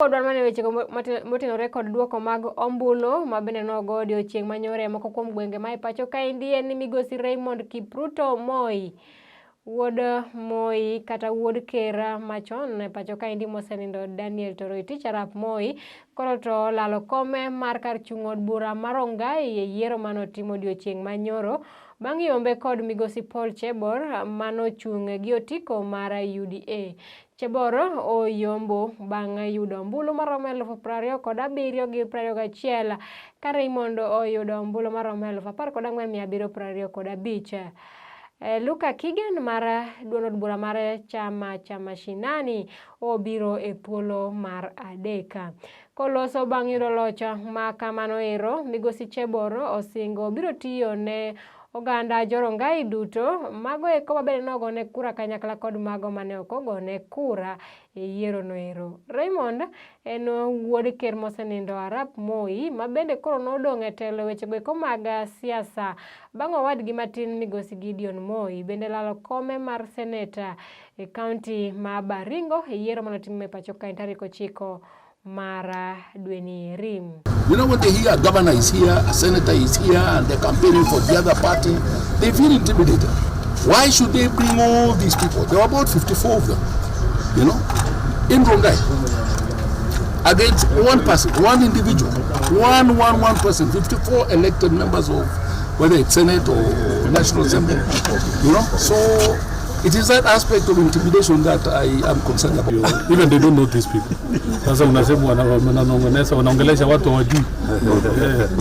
Kodwa mana weche motenore kod duoko mag ombulu ma bende nogo odiochieng' manyoro e moko kuom gwenge ma e pacho kaendi en ni migosi Raymond Kipruto Moi wuod Moi kata wuod ker machon e pacho kaendi mosenindo Daniel Toroitich arap Moi koro to olalo kome mar kar chung' od bura mar Rongai e yiero manotimo odiochieng' manyoro bang' yombe kod migosi Paul Chebor manochung' gi otiko mar UDA. Chebor oyombo bang' yudo ombulu maromo 27,021 ka Raymond oyudo ombulu maromo 14,725. Luka Kigen mar duond od bura mar chama cha Mashinani obiro e thuolo mar adek. Koloso bang' yudo loch ma kamano ero, migosi Chebor osingo biro tiyo ne oganda jorongai duto, mago eko mabende nogone kura kanyakla kod mago mane ok ogone kura e yiero no ero. Raymond en wuod ker mosenindo Arap Moi ma bende koro nodong' e telo e wechego eko mag siasa bang' owadgi matin migosi Gideon Moi bende lalo kome mar seneta e kaunti ma Baringo e yiero manotim e pacho kae tarik 9 mar dwe ni eri. When they hear a governor is here, a senator is here, and they're campaigning for the other party, they feel intimidated. Why should they bring all these people? There were about 54 of them, in Rongai, against one person, one individual, one, one, one person, 54 elected members of whether it's Senate or National Assembly. So it is that aspect of intimidation that I am concerned about. Even they don't know these people. Sasa unasema wananong'oneza, wanaongelesha watu hawajui.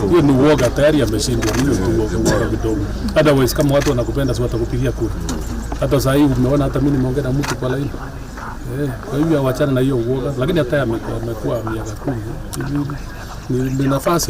Hiyo ni uoga, tayari ameshindwa. Hiyo tu uoga, uoga kidogo. Otherwise kama watu wanakupenda si watakupigia kura. Hata saa hii umeona hata mimi nimeongea na mtu kwa laini. Kwa hivyo wachana na hiyo uoga, lakini hata amekuwa miaka 10 ni nafasi.